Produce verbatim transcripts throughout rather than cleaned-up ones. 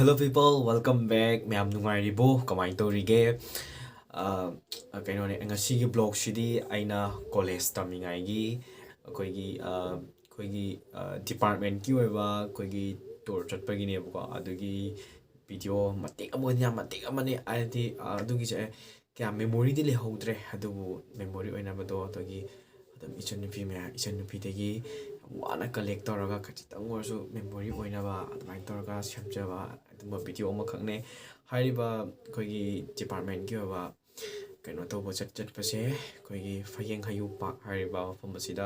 Hello people, welcome back. ꯃꯌꯥꯝ ꯅꯨꯡꯉꯥꯏꯔꯤꯕꯣ? ꯀꯃꯥꯏꯅ ꯇꯧꯔꯤꯒꯦ? ꯑ, ꯀꯩꯅꯣꯅꯦ, ꯉꯁꯤꯒꯤ vlogꯁꯤꯗꯤ ꯑꯩꯅ college ꯇꯝꯃꯤꯉꯩꯒꯤ ꯑꯩꯈꯣꯏꯒꯤ, ꯑ, ꯑꯩꯈꯣꯏꯒꯤ, ꯑ, departmentꯀꯤ ꯑꯣꯏꯕ ꯑꯩꯈꯣꯏꯒꯤ tour ꯆꯠꯄꯒꯤꯅꯦꯕꯀꯣ꯫ ꯑꯗꯨꯒꯤ video ꯃꯇꯦꯛ ꯑꯃ ꯑꯣꯏꯅ, ꯌꯥꯝ ꯃꯇꯦꯛ ꯑꯃꯅꯦ, ꯍꯥꯏꯗꯤ, ꯑ, ꯑꯗꯨꯒꯤꯁꯦ ꯀꯌꯥ memoryꯗꯤ ꯂꯩꯍꯧꯗ꯭ꯔꯦ, ꯑꯗꯨꯕꯨ memory ꯑꯣꯏꯅꯕꯗꯣ ꯑꯗꯨꯒꯤ ꯑꯗꯨꯝ ꯏꯆꯟꯅꯨꯄꯤ ꯃꯌꯥꯝ, ꯏꯆꯟꯅꯨꯄꯤꯗꯒꯤ ꯌꯥꯝ ꯋꯥꯅ collect ꯇꯧꯔꯒ ꯈꯖꯤꯛꯇꯪ ꯑꯣꯏꯔꯁꯨ memory ꯑꯣꯏꯅꯕ ꯑꯗꯨꯃꯥꯏꯅ ꯇꯧꯔꯒ ꯁꯦꯝꯖꯕ ꯑꯗꯨꯝꯕ video ꯑꯃꯈꯛꯅꯦ꯫ ꯍꯥꯏꯔꯤꯕ ꯑꯩꯈꯣꯏꯒꯤ departmentꯀꯤ ꯑꯣꯏꯕ ꯀꯩꯅꯣ ꯇꯧꯕ ꯆꯠ-, ꯆꯠꯄꯁꯦ ꯑꯩꯈꯣꯏꯒꯤ ꯐꯌꯦꯡ ꯍꯌꯨ park ꯍꯥꯏꯔꯤꯕ ꯃꯐꯝ ꯑꯁꯤꯗ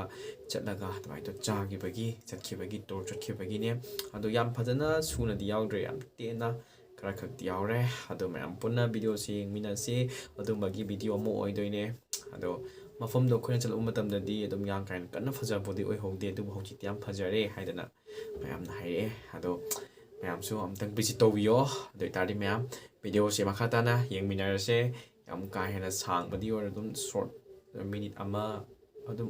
ꯆꯠꯂꯒ ꯑꯗꯨꯃꯥꯏꯅ ꯆꯥꯈꯤꯕꯒꯤ, ꯆꯠꯈꯤꯕꯒꯤ, tour ꯆꯠꯈꯤꯕꯒꯤꯅꯦ꯫ ꯑꯗꯣ ꯌꯥꯝ ꯐꯖꯅ ꯁꯨꯅꯗꯤ ꯌꯥꯎꯗ꯭ꯔꯦ, ꯌꯥꯝ ꯇꯦꯟꯅ ꯈꯔ ꯈꯛꯇꯤ ꯌꯥꯎꯔꯦ꯫ ꯑꯗꯣ ꯃꯌꯥꯝ ꯄꯨꯟꯅ videoꯁꯦ ꯌꯦꯡꯃꯤꯟꯅꯁꯤ꯫ ꯑꯗꯨꯝꯕꯒꯤ video ꯑꯃ ꯑꯣꯏꯗꯣꯏꯅꯦ꯫ ꯑꯗꯣ ꯃꯐꯝꯗꯣ ꯑꯩꯈꯣꯏꯅ ꯆꯠꯂꯨꯕ ꯃꯇꯝꯗꯗꯤ ꯑꯗꯨꯝ ꯌꯥꯝ ꯀꯥ ꯍꯦꯟꯅ ꯀꯟꯅ ꯐꯖꯕꯗꯤ ꯑꯣꯏꯍꯧꯗꯦ, ꯑꯗꯨꯕꯨ ꯍꯧꯖꯤꯛꯇꯤ ꯌꯥꯝ ꯐꯖꯔꯦ ꯍꯥꯏꯗꯅ ꯃꯌꯥꯝꯅ ꯍꯥꯏꯔꯛꯑꯦ꯫ ꯑꯗꯣ ꯃꯌꯥꯝꯁꯨ ꯑꯝꯇꯪ visit ꯇꯧꯕꯤꯌꯣ꯫ ꯑꯗꯨ ꯑꯣꯏꯇꯥꯔꯗꯤ ꯃꯌꯥꯝ videoꯁꯦ ꯃꯈꯥ ꯇꯥꯅ ꯌꯦꯡꯃꯤꯟꯅꯔꯁꯦ꯫ ꯌꯥꯝ ꯀꯥ ꯍꯦꯟꯅ ꯁꯥꯡꯕꯗꯤ ꯑꯣꯏꯔꯣꯏ, ꯑꯗꯨꯝ short, minute ꯑꯃ ꯑꯗꯨꯝ꯫